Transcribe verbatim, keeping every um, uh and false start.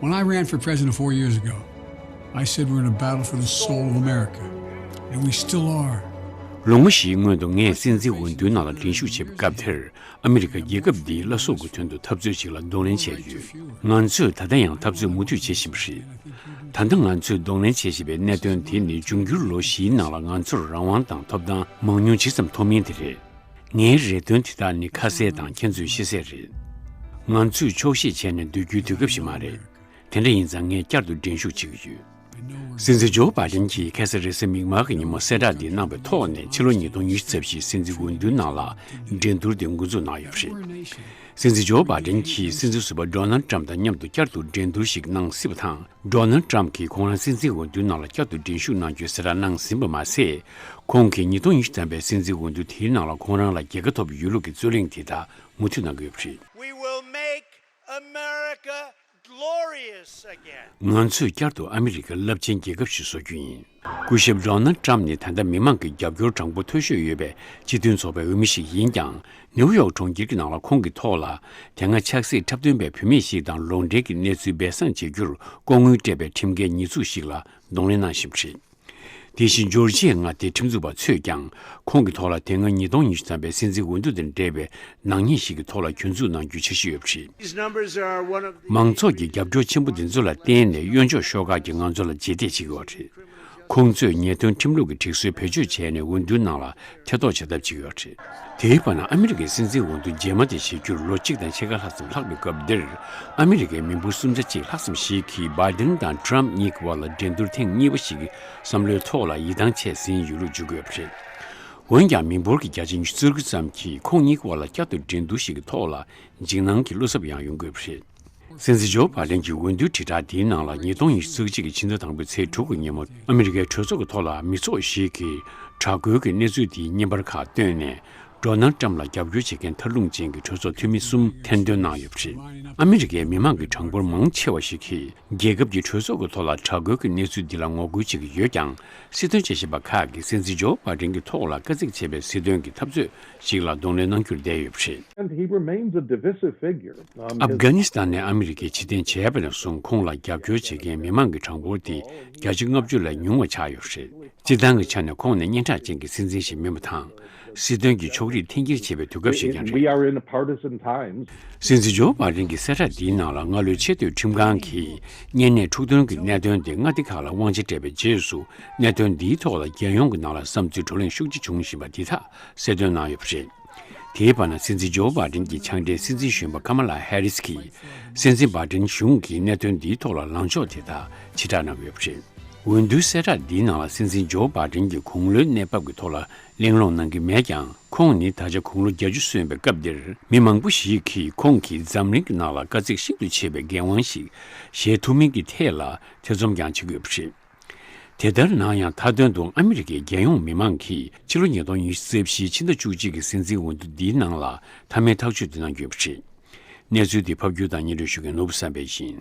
When I ran for president four years ago, I said we're in a battle for the soul of America, and we still are. ལོ་ངོ་བཞིའི་སྔོན་དུ་ངས་སྲིད་འཛིན་འོས་བསྡུའི་ནང་ལ་འགྲན་ཞུགས་བྱེད་པའི་སྐབས་དེར། ཨ་མི་རི་ཀ་རྒྱལ་ཁབ་འདིའི་བླ་སྲོག་གི་དོན་དུ་འཐབ་རྩོད་ཅིག་ལ་གདོང་ལེན་བྱས་ཡོད། ང་ཚོས་ད་ལྟ་ཡང་འཐབ་རྩོད་མུ་མཐུད་བྱེད་བཞིན་པ་རེད། ད་ལྟ་ང་ཚོས་གདོང་ལེན་བྱེད་བཞིན་པའི་གནད་དོན་དེ་ནི་འབྱུང་འགྱུར་ལོ་བཞིའི་ནང་ལ་ང་ཚོར་རང་དབང་དང་ཐོབ་ཐང་མང་ཉུང་ཇི་ཙམ་ཐོབ་མིན་དེ་རེད། ངའི་རེ་འདུན་དེ་དག་ནི་ཁ་གསལ་དང་ཁྱེད་ཚོས་ཤེས་གསལ་རེད། ང་ཚོས་ཆོག་ཤེས་བྱས་ནས་སྡོད་རྒྱུའི་དུས་སྐབས་ཤིག་མ་རེད། དེ་འདྲ་ཡིན་ཙང་ངས་བསྐྱར་དུ་འགྲན་ཞུགས་བྱེད་ཀྱི་ཡོད། སྲིད་འཛིན་ཇོ་བྷའི་ཌེན་གྱིས་ཁ་སང་རེས་གཟའ་མིག་དམར་གྱི་ཉིན་མོ་གསལ་བསྒྲགས་འདི་གནང་བའི་ཐོག་ནས་ཕྱི་ལོ་ཉིས་སྟོང་ཉི་ཤུ་རྩ་བཞིའི་སྲིད་འཛིན་འོས་བསྡུའི་ནང་ལ་འགྲན་བསྡུར་འདི་འགོ་འཛུགས་གནང་ཡོད་པ་རེད། སྲིད་འཛིན་ཇོ་བྷའི་ཌེན་གྱིས་སྲིད་འཛིན་ཟུར་པ་ཌོ་ནལ་ཏྲམ་དང་མཉམ་དུ་བསྐྱར་དུ་འགྲན་བསྡུར་ཞིག་གནང་སྲིད་པ་དང་། ཌོ་ནལ་ཏྲམ་གྱིས་ཁོང་རང་སྲིད་འཛིན་འོས་བསྡུའི་ནང་ལ་བསྐྱར་དུ་འགྲན་ཞུགས་གནང་རྒྱུའི་གསལ་བསྒྲགས་གནང་ཟིན་པ་མ་ཟད། ཁོང་གིས་ཉིས་སྟོང་ཉི་ཤུ་ཐམ་པའི་སྲིད་འཛིན་འོས་བསྡུ་དེའི་ནང་ལ་ཁོང་རང་ལ་རྒྱལ་ཁ་ཐོབ་ཡོད་ལུགས་ཀྱི་རྩོད་གླེང་དེ་དག་མུ་མཐུད་གནང་གི་ཡོད་པ་རེད། We will make America glorious again. ང་ཚོས་བསྐྱར་དུ་ཨ་མི་རི་ཀ་རླབས་ཆེན་རྒྱལ་ཁབ་ཞིག་བཟོ་རྒྱུ་ཡིན། སྐུ་ཞབས་ཌོ་ནལ་ཏྲམ་ནི་ད་ལྟ་མི་མང་གི་རྒྱབ་སྐྱོར་གྲངས་འབོར་མཐོ་ཤོས་ཡོད་པའི་སྤྱི་མཐུན་ཚོགས་པའི་འོས་མི་ཞིག་ཡིན་ཀྱང་། ནེའུ་ཡོག་གྲོང་ཁྱེར་གྱི་ནང་ལ་ཁོང་གི་ཐོག་ལ་དེ་སྔ་ཆབ་སྲིད་འཁྲབ་སྟོན་པའི་བུད་མེད་ཞིག་དང་ལོག་འབྲེལ་གྱི་གནས་ཚུལ་སྦས་གསང་བྱེད་རྒྱུར་ལྐོག་དངུལ་སྤྲད་པའི་ཁྲིམས་འགལ་ཉེས་འཛུགས་ཤིག་ལ་གདོང་ལེན་གནང་བཞིན་པ་རེད། དེ་བཞིན་ཇོར་ཇི་ཡའི་མངའ་སྡེའི་ཁྲིམས་འཛུགས་པ་ཚོས་ཀྱང་ཁོང་གི་ཐོག་ལ་དེ་སྔ་ཉིས་སྟོང་ཉི་ཤུ་ཐམ་པའི་སྲིད་འཛིན་འོས་བསྡུ་དང་འབྲེལ་བའི་ནག་ཉེས་ཤིག་གི་ཐོག་ལ་གྱོད་འཛུགས་གནང་རྒྱུའི་འཆར་གཞི་ཡོད་པ་རེད། These numbers are one of the མང་ཚོགས་ཀྱི་རྒྱབ་སྐྱོར་ཆེན་པོ་འདི་ཚོ་ལ་བརྟེན་ནས་གཡོན་ཕྱོགས་ཤོག་ཁག་གིས་ང་ཚོ་ལ་རྗེས་འདེད་བྱེད་ཀྱི་ཡོད་རེད། ཁོང་ཚོས་ཉེས་དོན་ཁྲིམས་ལུགས་ཀྱི་སྒྲིག་སྲོལ་བེད་སྤྱོད་བྱས་ནས་འོས་བསྡུའི་ནང་ལ་ཐེ་གཏོགས་བྱེད་ཐབས་བྱེད་ཀྱི་ཡོད་རེད། དེའི་བར་ན་ཨ་མི་རི་ཀའི་སྲིད་འཛིན་འོས་བསྡུ་རྗེས་མ་དེ་བྱེད་རྒྱུར་ལོ་གཅིག་དང་ཕྱེད་ཀ་ལྷག་ཙམ་ལྷག་པའི་སྐབས་འདིར། ཨ་མི་རི་ཀའི་མི་འབོར་སུམ་ཆ་གཅིག་ལྷག་ཙམ་ཞིག་གིས་བྷའི་ཌེན་དང་ཏྲམ་གཉིས་ཀྱི་བར་ལ་འགྲན་བསྡུར་ཐེངས་གཉིས་པ་ཞིག་གི་བསམ་བློའི་ཐོག་ལ་ཡིད་ཐང་ཆད་ཟིན་ཡོད་ལུགས་བརྗོད་ཀྱི་ཡོད་པ་རེད། འོན་ཀྱང་མི་འབོར་གྱི་བརྒྱ་ཆ་ཉི་ཤུ་རྩ་དགུ་ཙམ་གྱིས་ཁོང་གཉིས་ཀྱི་བར་ལ་བསྐྱར་དུ་འགྲན་བསྡུར་ཞིག་གི་ཐོག་ལ་འཇིགས་སྣང་གི་བློ་འཚབ་ཡང་ཡོང་གི་ཡོད་པ་རེད། སྲིད་འཛིན་ཇོ་བྷའི་ཌེན་གྱི་འོས་བསྡུའི་དྲིལ་བསྒྲགས་འདིའི་ནང་ལ་ཉིས་སྟོང་ཉི་ཤུ་རྩ་གཅིག་གི་ཕྱི་ཟླ་དང་པོའི་ཚེས་དྲུག་གི་ཉིན་མོ་ཨ་མི་རི་ཀའི་གྲོས་ཚོགས་ཀྱི་ཐོག་ལ་མི་ཚོགས་ཤིག་གིས་དྲག་རྒོལ་གྱི་གནས་ཚུལ་དེའི་བརྙན་པར་ཁག་བཏོན་ནས། ཌོ་ནལ་ཏྲམ་ལ་རྒྱབ་སྐྱོར་བྱེད་མཁན་མཐར་ལྷུང་ཅན་གྱི་གྲོས་ཚོགས་འཐུས་མི་གསུམ་ཐེར་འདོན་གནང་ཡོད་པ་རེད། ཨ་མི་རི་ཀའི་མི་མང་གི་གྲངས་འབོར་མང་ཆེ་བ་ཞིག་གིས་རྒྱལ་ཁབ་ཀྱི་གྲོས་ཚོགས་ཀྱི་ཐོག་ལ་དྲག་རྒོལ་གྱི་གནས་ཚུལ་འདི་ལ་ངོ་རྒོལ་བྱེད་ཀྱི་ཡོད་ཀྱང་། སྲིད་དོན་དཔྱད་ཞིབ་པ་ཁག་གིས་སྲིད་འཛིན་ཇོ་བྷའི་ཌེན་གྱི་ཐོག་ལ་དཀའ་ཚེགས་ཆེ་བའི་སྲིད་དོན་གྱི་འཐབ་རྩོད་ཞིག་ལ་གདོང་ལེན་གནང་རྒྱུར་བསྡད་ཡོད་པ་རེད། And he remains a divisive figure. Um, ཨབ་གྷ་ནི་སི་ཐན་ནས་ཨ་མི་རི་ཀས་ཕྱིར་འཐེན་བྱས་པ་ནས་བཟུང་ཁོང་ལ་རྒྱབ་སྐྱོར་བྱེད་མཁན་མི་མང་གི་གྲངས་འབོར་དེ་བརྒྱ་ཆ་ལྔ་བཅུ་ལས་ཉུང་བ་ཆགས་ཡོད་པ་རེད། སྤྱིར་བཏང་གི་ཆ་ནས་ཁོང་ནི་སྙན་གྲགས་ཅན་གྱི་སྲིད་འཛིན་ཞིག་མིན་པ་དང་། སྲིད་དོན་གྱི་ཕྱོགས་རིས་འཐེན་འཁྱེར་བྱེད་པའི་དུས་སྐབས་ཤིག་ཀྱང་རེད། We are in partisan times. སྲིད་འཛིན་ཇོ་བྷའི་ཌེན་གྱི་གསལ་བསྒྲགས་འདིའི་ནང་ལ་སྔ་ལོའི་ཆེས་མཐོའི་ཁྲིམས་ཁང་གིས་གཉན་ནད་འཁྲུག་རྐྱེན་གྱི་གནད་དོན་དེ་མངའ་སྡེ་ཁག་ལ་དབང་ཆ་སྤྲད་པའི་རྗེས་སུ་གནད་དོན་འདིའི་ཐོག་ལ་རྒྱལ་ཡོངས་ཀྱི་ནང་ལ་བསམ་ཚུལ་བགྲོ་གླེང་ཤུགས་ཆེ་བྱུང་བཞིན་པ་འདི་དག་གསལ་སྟོན་གནང་ཡོད་པ་རེད། དེའི་བར་ན་སྲིད་འཛིན་ཇོ་བྷའི་ཌེན་གྱི་ཕྱག་སྦྲེལ་སྲིད་འཛིན་གཞོན་པ་ཀ་མ་ལ་ཧེ་རིས་ཀྱིས་སྲིད་འཛིན་བྷའི་ཌེན་གཞུང་གིས་གནད་དོན་འདིའི་ཐོག་ལ་ལངས་ཕྱོགས་དེ་དག་ཕྱིར་བསྒྲགས་གནང་གི་ཡོད་པ་རེད། འོས་བསྡུའི་གསལ་བསྒྲགས་འདིའི་ནང་ལ་སྲིད་འཛིན་ཇོ་བྷའི་ཌེན་གྱིས་དགུང་ལོའི་གནས་བབ་ཀྱི་ཐོག་ལ་གླེང་སློང་གནང་གི་མེད་ཀྱང་། ཁོང་ནི་ད་ཆ་དགུང་ལོ་བརྒྱད་ཅུ་སོན་པའི་སྐབས་འདིར་མི་མང་པོ་ཞིག་གིས་ཁོང་གིས་འཛམ་གླིང་གི་ནང་ལ་དཀའ་ཚེགས་ཤིན་ཏུ་ཆེ་བའི་འགན་དབང་ཞིག་བཞེས་ཐུབ་མིན་གྱི་ཐད་ལ་ཐེ་ཚོམ་ཀྱང་བྱེད་ཀྱི་ཡོད་པ་རེད། དེ་ལྟར་ན་ཡང་མཐའ་དོན་དུ་ཨ་མི་རི་ཀའི་རྒྱལ་ཡོངས་མི་མང་གིས་ཕྱི་ལོ་ཉིས་སྟོང་ཉི་ཤུ་རྩ་བཞིའི་ཕྱི་ཟླ་བཅུ་གཅིག་གི་སྲིད་འཛིན་འོས་བསྡུ་འདིའི་ནང་ལ་མཐའ་མའི་ཐག་གཅོད་དུ་གནང་རྒྱུ་ཡོད་པ་རེད། གནས་ཚུལ་འདི་ཕབ་སྒྱུར་དང་སྙན་སྒྲོན་ཞུ་མཁན་ནོར་བུ་བསམ་འཕེལ་ཡིན།